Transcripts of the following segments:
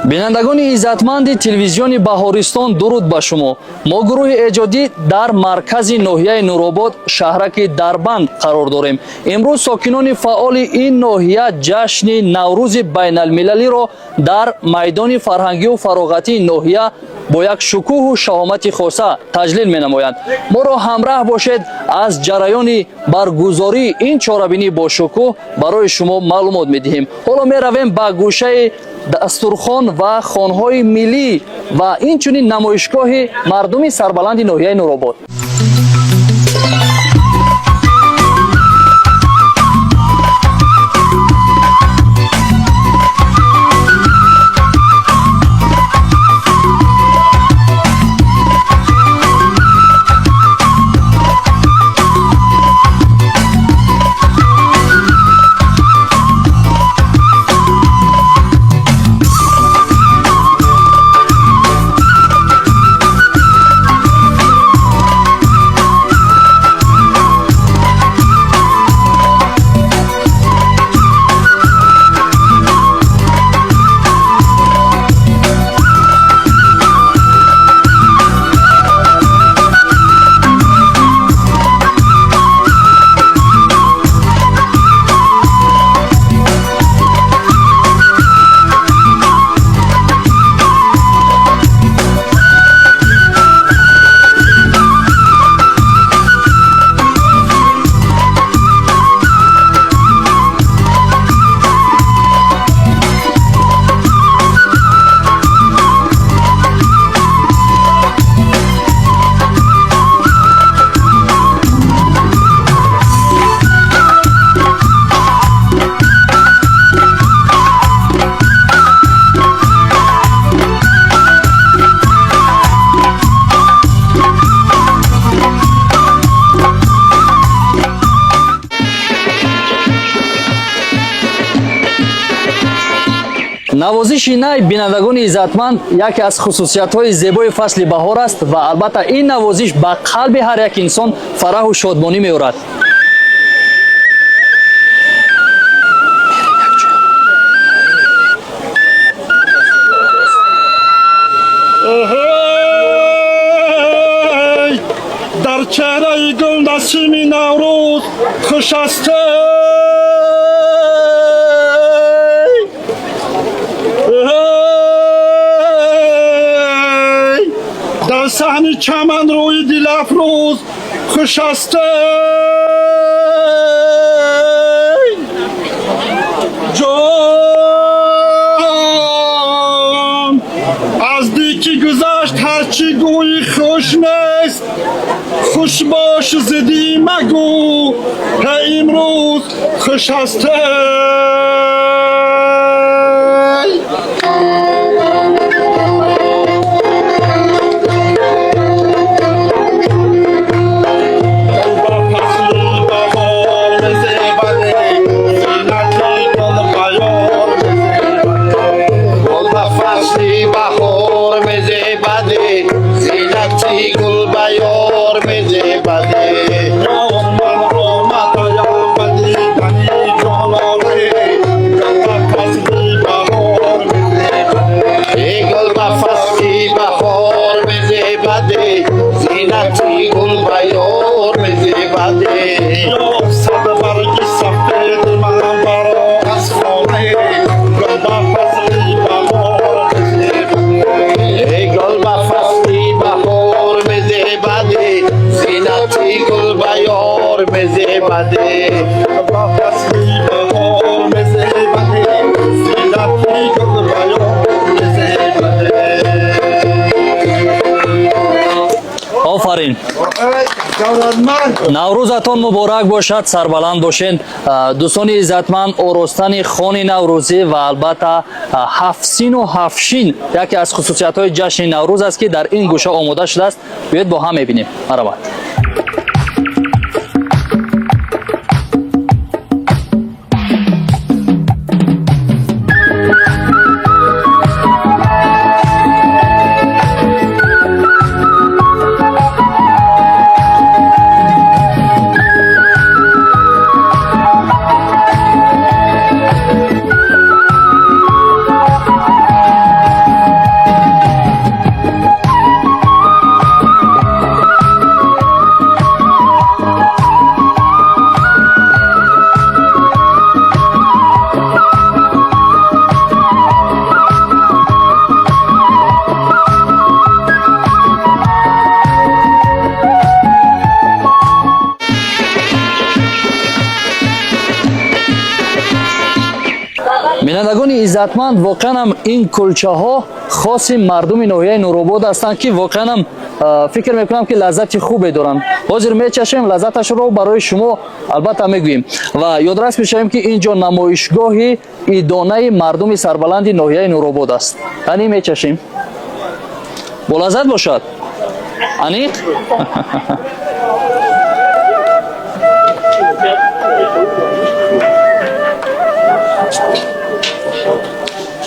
Бинандагони иззатманди телевизиони Баҳористон, дуруд ба шумо. Мо гурӯҳи эҷодӣ дар маркази ноҳияи Нуробод, шаҳраки Дарбанд қарор дорем. Имрӯз сокинони фаъоли ин ноҳия ҷашни Наврӯзи байналмилалиро дар майдони фарҳангию фароғатии ноҳия бо як шукӯҳу шаҳомати хоса таҷлил менамоянд. Моро ҳамраҳ бошед, аз ҷараёни баргузории ин чорабинӣ бо шукӯҳ барои шумо маълумот медиҳем. Ҳоло меравем ба гӯшаи дастурхон ва хонҳои миллӣ ва инчунин намоишгоҳи мардуми сарбаланди ноҳияи Нуробод. Навозиши най, бинандагони иззатманд, яке аз хусусиятҳои зебои фасли баҳор аст ва албатта ин навозиш ба қалби ҳар як инсон фараҳу шодмонӣ меорад. Дар чеҳраи гул насими Наврӯз хуш аст. Дар саҳни чаман рӯи дилафрӯз хуш аст. Ҷон, аз дикӣ гузашт, ҳарчи гӯи хуш нест. Хуш бош, зиддӣ магӯ, ҳе имрӯз хуш аст. Офарин, Наврӯзатон муборак бошад, сарбаланд бошед, дӯстони иззатманд. Оростани хони наврӯзӣ ва албатта ҳафтсину ҳафтшин яке аз хусусиятҳои ҷашни Наврӯз аст, ки дар ин гӯша омода шудааст. Биёед, бо ҳам мебинем, марҳамат. Бинандагони иззатманд, воқеан ҳам ин кулчаҳо хоси мардуми ноҳияи Нуробод ҳастанд, ки воқеан ҳам фикр мекунам, ки лаззати хубе доранд. Ҳозир мечашем, лаззаташро барои шумо албатта мегӯем ва ёдрас мешавем, ки ин ҷо намоишгоҳи идонаи мардуми сарбаланди ноҳияи Нуробод аст. Ани, мечашем, болаззат бошад, аниқ.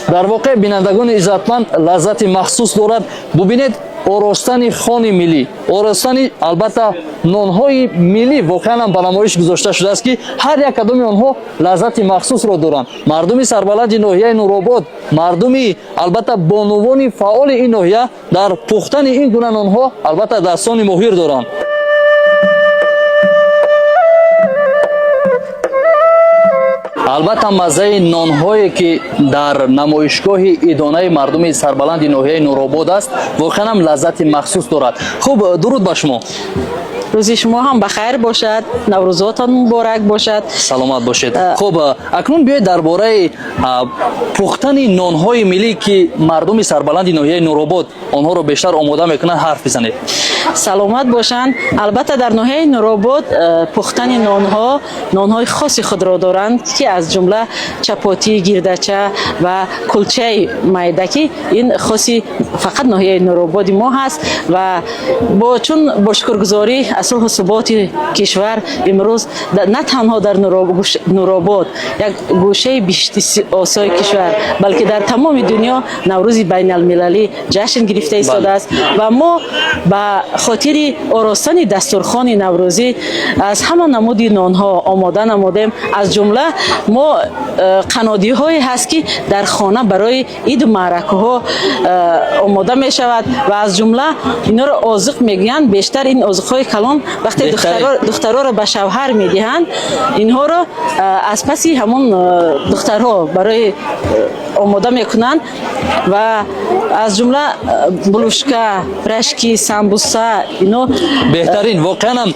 Дар воқеъ, бинандагони иззатманд, лаззати махсус дорад. Бубинед, оростани хони миллӣ, оростани, албатта, нонҳои миллӣ воқеан ҳам ба намоиш гузошта шудааст, ки ҳар як кадоми онҳо лаззати махсусро доранд. Мардуми сарбаланди ноҳияи Нуробод, мардуми, албатта, бонувони фаъоли ин ноҳия дар пухтани ин гуна нонҳо, албатта, дастони моҳир доранд. Албатта, маззаи нонҳое, ки дар намоишгоҳи идонаи мардуми сарбаланди ноҳияи Нуробод аст, воқеан ҳам лаззати махсус дорад. Хуб, дуруд ба шумо. Рӯзи шумо ҳам ба хайр бошад, наврӯзотон муборак бошад. Саломат бошед. Хуб, акнун биёед дар бораи пухтани нонҳои миллӣ, ки мардуми сарбаланди ноҳияи Нуробод онҳоро бештар омода мекунанд, ҳарф бизанед. Саломат бошанд. Албатта, дар ноҳияи Нуробод пухтани нонҳо нонҳои хоси худро доранд, ки аз ҷумла чапотӣ, гирдача ва кулчаи майда, ки ин хоси фақат ноҳияи Нурободи мо ҳаст. Ва бо чун бо шукргузорӣ аз сулҳу суботи кишвар, имрӯз на танҳо дар Нуробод, як гӯшаи биҳиштосои кишвар, балки дар тамоми дунё Наврӯзи байналмилалӣ ҷашн гирифта истодааст. Ва мо ба хотири оростани дастурхони наврӯзӣ аз ҳама намуди нонҳо омода намудем. Аз ҷумла мо қаннодиҳое ҳаст, ки дар хона барои иду маъракаҳо омода мешавад, ва аз ҷумла инҳоро озиқ мегӯянд. Бештар ин озиқҳои калон вақте духтароро ба шавҳар медиҳанд, инҳоро аз паси ҳамон духтарҳо барои омода мекунанд. Ва аз ҷумла булушка, рашки, самбуса, ино. Беҳтарин. Воқеан ҳам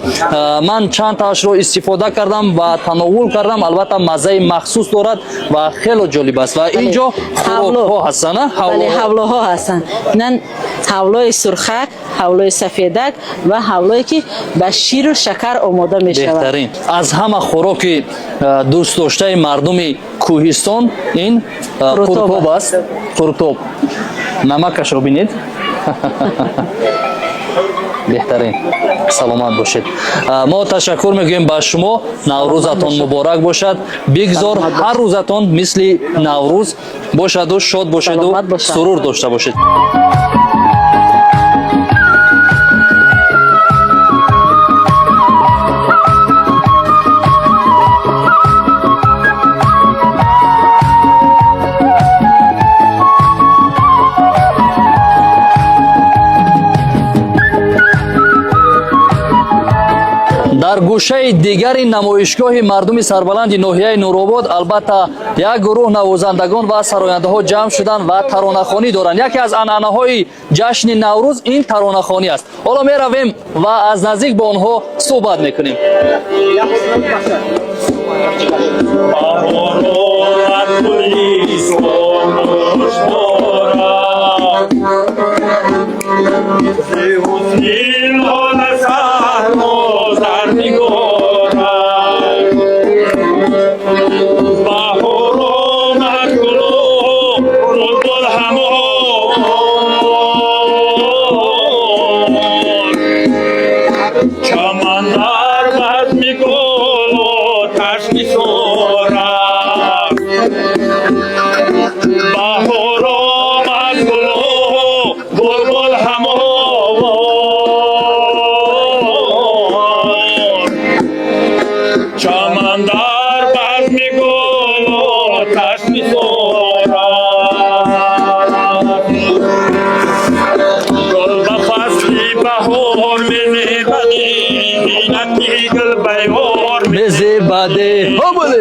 ман чанд таашро истифода кардам ва тановул кардам. Албатта, маззаи махсус дорад ва хело ҷолиб аст. Ва ин ҷо хӯрокҳо ҳастанд. Бале, ҳавлоҳо ҳастанд. Инан ҳавлои сурхак, ҳавлои сафедак ва ҳавлое, ки ба ширу шакар омода мешавад. Беҳтарин. Аз ҳама хӯроки дӯстдоштаи мардуми кӯҳистон ин қуртоб аст. Қуртоб, намакашро бинед. Беҳтарин, саломат бошед. Мо ташаккур мегӯем ба шумо. Наврӯзатон муборак бошад. Бигзор ҳар рӯзатон мисли Наврӯз бошаду шод бошеду сурур дошта бошед. Дар гӯшаи дигари намоишгоҳи мардуми сарбаланди ноҳияи Нуробод, албатта, як гурӯҳ навозандагон ва сарояндаҳо ҷамъ шуданд ва таронахонӣ доранд. Яке аз анъанаҳои ҷашни Наврӯз ин таронахонӣ аст. Ҳоло меравем ва аз наздик бо онҳо суҳбат мекунем. Мезебаде ҳобуде.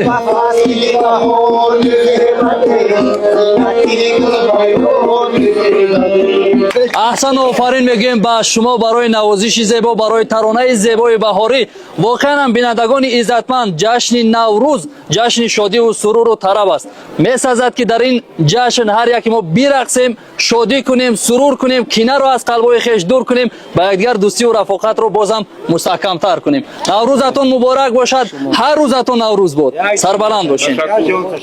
Аҳсан, офарин мегӯем ба шумо барои навозиши зебо, барои таронаи зебои баҳорӣ. Воқеан ҳам, бинандагони иззатманд, ҷашни Наврӯз ҷашни шодиву суруру тараб аст. Месазад, ки дар ин ҷашн ҳар яке мо бирақсем, шодӣ кунем, сурур кунем, кинаро аз қалбҳои хеш дур кунем, ба якдигар дӯстиву рафоқатро бозам мустаҳкамтар кунем. Наврӯзатон муборак бошад, ҳар рӯзатон Наврӯз бод, сарбаланд бошед. Ташаккур.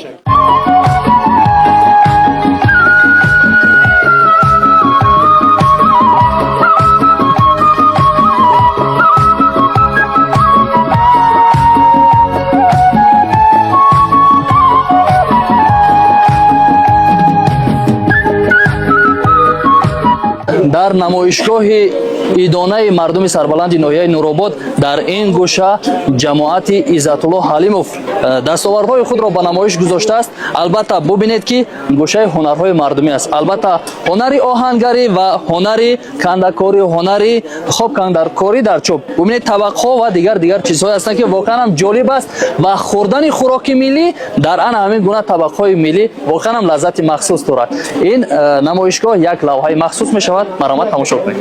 Дар намоишгоҳи идонаи мардуми сарбаланди ноҳияи Нуробод дар ин гӯша ҷамоати Иззатулло Ҳалимов дастовардҳои худро ба намоиш гузоштааст. Албатта, бубинед, ки гӯшаи ҳунарҳои мардумӣ аст. Албатта, ҳунари оҳангарӣ ва ҳунари кандакорӣ, ҳунари хоб кандаркорӣ дар чӯб, бубинед, табақҳо ва дигар дигар чизҳое ҳастанд, ки воқеан ҳам ҷолиб аст ва хӯрдани хӯроки миллӣ дар ана ҳамин гуна табақҳои миллӣ воқеан ҳам лаззати махсус дорад. Ин намоишгоҳ як лавҳаи махсус мешавад. Марҳамат, тамошо кунед.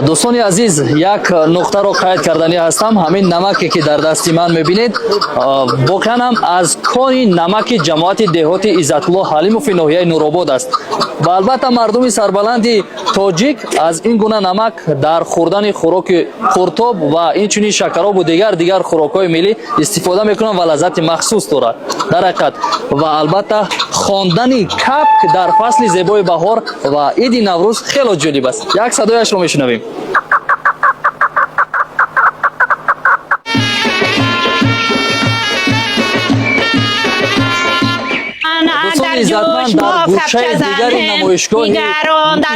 Дӯстони азиз, як нуқтаро қайд карданӣ ҳастам. Ҳамин намаке, ки дар дасти ман мебинед, воқеан ҳам аз кони намаки ҷамоати деҳоти Иззатулло Ҳалимови ноҳияи Нуробод аст. Ва албатта, мардуми сарбаланди тоҷик аз ин гуна намак дар хӯрдани хӯроки қуртоб ва инчунин шакаробу дигар дигар хӯрокҳои миллӣ истифода мекунанд ва лаззати махсус дорад дар ҳақиқат. Ва албатта, хондани капк дар фасли зебои баҳор ва иди Наврӯз хело ҷолиб аст. Як садояшро мешунавем. Дӯстони иззатманд, дар гӯшаи дигари намоишгоҳи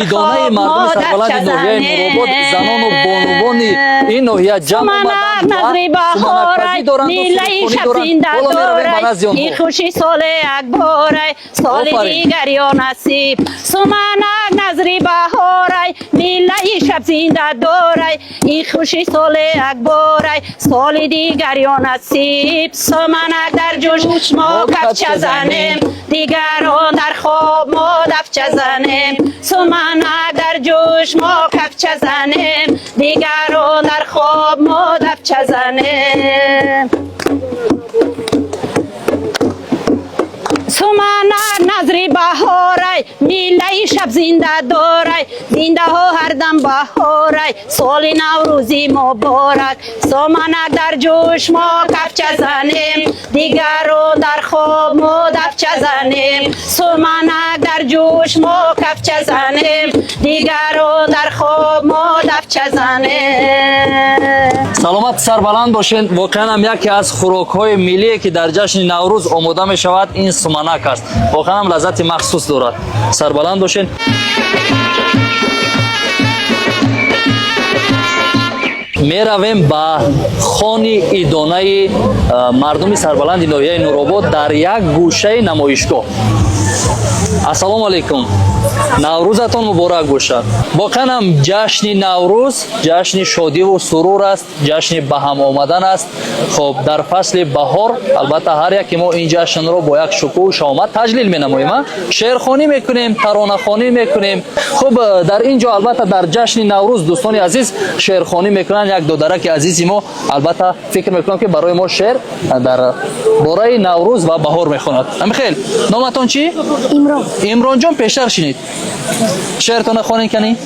идонаи мардуми сарбаланди ноҳияи Нуробод занону бонувони ин ноҳия ҷамъ омаданд ва суманакпазӣ доранду сурудхонӣ доранд. Ҳоло меравем ба назди онҳо. Хуши соле як борай, соли Офарин. дигар ё насиб. Суманак назри баҳорай, миллаи шаб зинда дорай. Ин хуши соле як борай, соли дигар ё насиб. Суманак дар ҷӯш, мо кафча занем, дигарон дар хоб, мо дафча занем. Суманак дар ҷӯш, мо кафча занем, дигарон дар хоб, мо дафча занем. Суманак назри баҳорай, миллаи шаб зинда дорай. Зиндаҳо ҳардам баҳорай, соли Наврӯзи муборак. Суманак дар ҷӯш, мо кафча занем, дигарон дар хоб, мо дафча занем. Суманак дар ҷӯш, мо кафча занем, дигарон дар хоб, мо дафча занем. Саломат, сарбаланд бошед. Воқеан ҳам, яке аз хӯрокҳои миллие, ки дар ҷашни Наврӯз омода мешавад, ин суманак аст. Воқеан ҳам лаззати махсус дорад. Сарбаланд бошед. Меравем ба хони идонаи мардуми сарбаланди ноҳияи Нуробод дар як гӯшаи намоишгоҳ. Ассалому алайкум, Наврӯзатон муборак бошад. Воқеан ҳам ҷашни Наврӯз ҷашни шодиву сурур аст, ҷашни ба ҳам омадан аст. Хуб, дар фасли баҳор албатта ҳар яке мо ин ҷашнро бо як шукӯҳу шаҳомат таҷлил менамоем, а? Шеърхонӣ мекунем, таронахонӣ мекунем. Хуб, дар ин ҷо албатта дар ҷашни Наврӯз дӯстони азиз шеърхонӣ мекунанд. Як додараки азизи мо албатта фикр мекунам, ки барои мо шеър дар бораи Наврӯз ва баҳор мехонад. Амихел, номатон чӣ? Имрон. Имронҷон, пештар шинед, шеъртона хонед кани.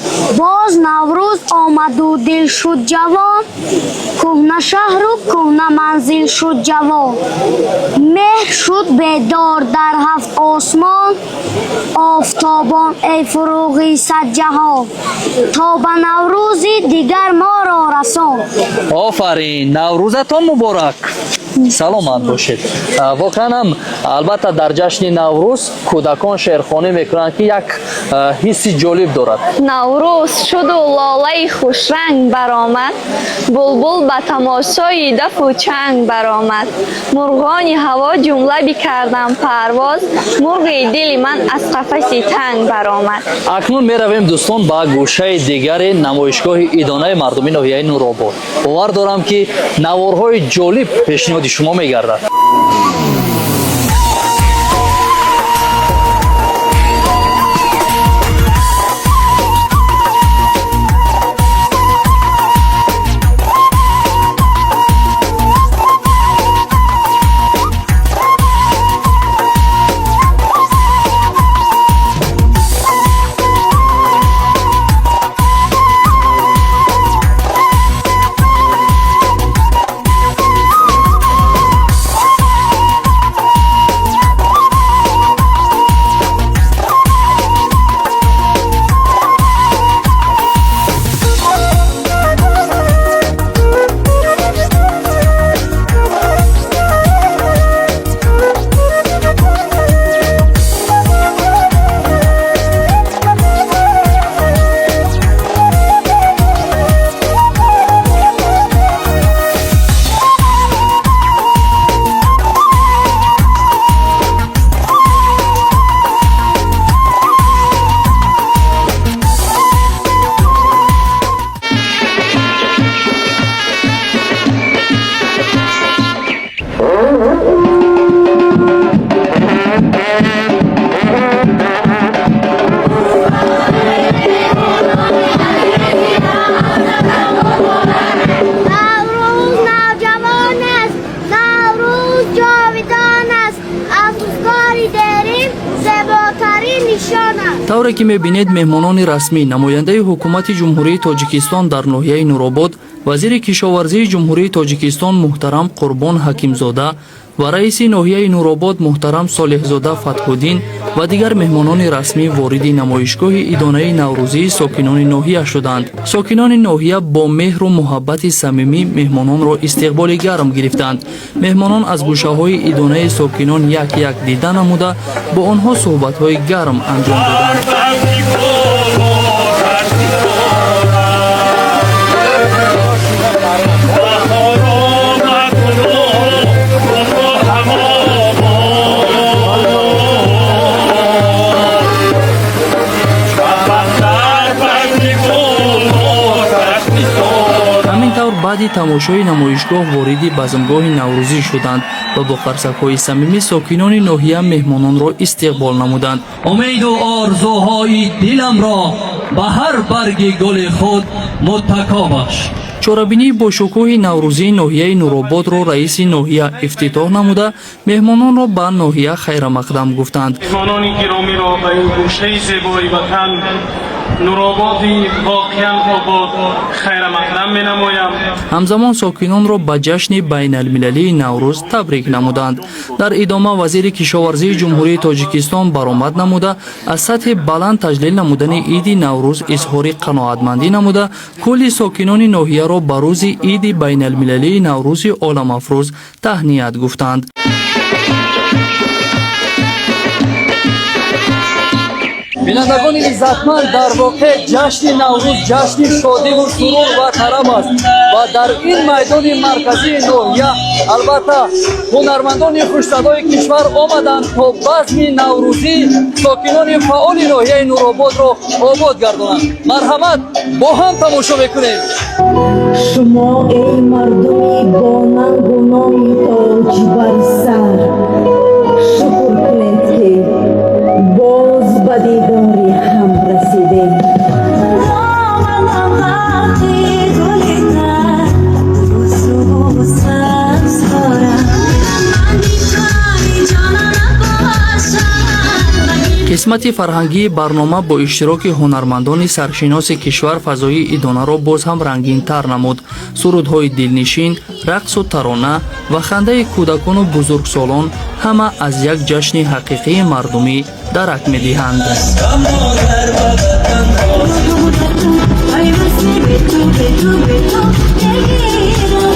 Боз Наврӯз омаду дил шуд ҷавон, кӯҳна шаҳру кӯҳна манзил шуд ҷавон. Меҳр шуд бедор дар ҳафт осмон, офтобон эй фурӯғи сад ҷаҳон, то ба Наврӯзи дигар моро расон. Офарин, Наврӯзатон муборак, саломат бошед. Воқеан ҳам албатта дар ҷашни Наврӯз кӯдакон шеърхонӣ мекунанд, ки як ҳисси ҷолиб дорад. Наврӯз шуду лолаи хушранг баромад, булбул ба тамошои дафу чанг баромад. Мурғони ҳаво ҷумла бикарданд парвоз, мурғи дили ман аз қафаси танг баромад. Акнун меравем, дӯстон, ба гӯшаи дигари намоишгоҳи идонаи мардуми ноҳияи Нуробод. Бовар дорам, ки наворҳои ҷолиб пешниҳоди шумо мегардад. Наврӯз навҷавон аст, Наврӯз ҷовидон аст, аз рӯзгори дерин зеботарин нишон аст. Тавре ки мебинед, меҳмонони расмӣ, намояндаи ҳукумати Ҷумҳурии Тоҷикистон дар ноҳияи Нуробод, вазири кишоварзии Ҷумҳурии Тоҷикистон муҳтарам Қурбон Ҳакимзода ва раиси ноҳияи Нуробод муҳтарам Солеҳзода Фатҳуддин ва дигар меҳмонони расмӣ вориди намоишгоҳи идонаи наврӯзии сокинони ноҳия шуданд. Сокинони ноҳия бо меҳру муҳаббати самимӣ меҳмононро истиқболи гарм гирифтанд. Меҳмонон аз гӯшаҳои идонаи сокинон як як дида намуда, бо онҳо суҳбатҳои гарм анҷом доданд. Ҳамин тавр, баъди тамошои намоишгоҳ вориди базмгоҳи наврӯзӣ шуданд ва бо қарсакҳои самимӣ сокинони ноҳия меҳмононро истиқбол намуданд. Умеду орзуҳои диламро ба ҳар барги гули худ муттако бахш. Чорабинии бошукӯҳи наврӯзии ноҳияи Нурободро раиси ноҳия ифтитоҳ намуда, меҳмононро ба ноҳия хайрамақдам гуфтанд. Меҳмонони гиромиро ба ин гӯшаи зебои ватан, Нурободи воқеан обод, хайрамақдам менамоям. Ҳамзамон сокинонро ба ҷашни байналмилалии Наврӯз табрик намуданд. Дар идома вазири кишоварзии Ҷумҳурии Тоҷикистон баромад намуда, аз сатҳи баланд таҷлил намудани иди Наврӯз изҳори қаноатмандӣ намуда, кулли сокинони ноҳияро ба рӯзи иди байналмилалии Наврӯзи оламафрӯз таҳният гуфтанд. Бинандагони иззатманд, дар воқеъ ҷашни Наврӯз ҷашни шодиву сурур ва тараб аст ва дар ин майдони марказии ноҳия, албатта, ҳунармандони хушсадои кишвар омаданд, то базми наврӯзӣ сокинони фаъоли ноҳияи Нурободро обод гардонанд. Марҳамат, бо ҳам тамошо мекунем. Шумо, эй мардуми бо нангу номи тоҷ бар сар, шукр кунед, ки боз ба дидори ҳам расидем. Доманам ғарқи гули тар, бӯсу сабз дорам. Ман ҷонона бошам. Қисмати фарҳангии барнома бо иштироки ҳунармандони саршиноси кишвар фазои идонаро боз ҳам рангинтар намуд. Сурудҳои дилнишин, рақсу тарона ва хандаи кӯдакону бузургсолон ҳама аз як ҷашни ҳақиқии мардумӣ дарак медиҳанд. Пайвасте бе ту, бе ту, бе ту дилгирам.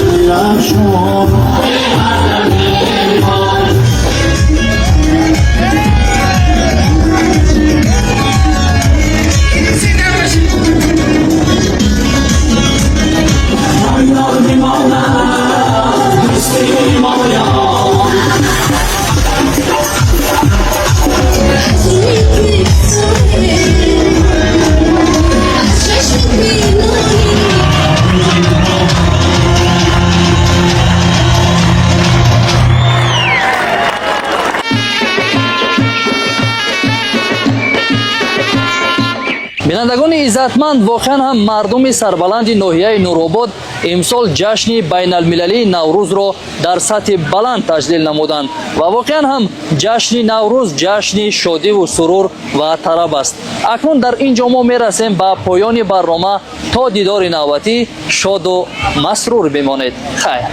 Бинандагони иззатманд, воқеан ҳам мардуми сарбаланди ноҳияи Нуробод имсол ҷашни байналмилалии Наврӯзро дар сатҳи баланд таҷлил намуданд ва воқеан ҳам ҷашни Наврӯз ҷашни шодиву сурур ва тараб аст. Акнун дар ин ҷо мо мерасем ба поёни барнома. То дидори навбатӣ шоду масрур бимонед. Хайр.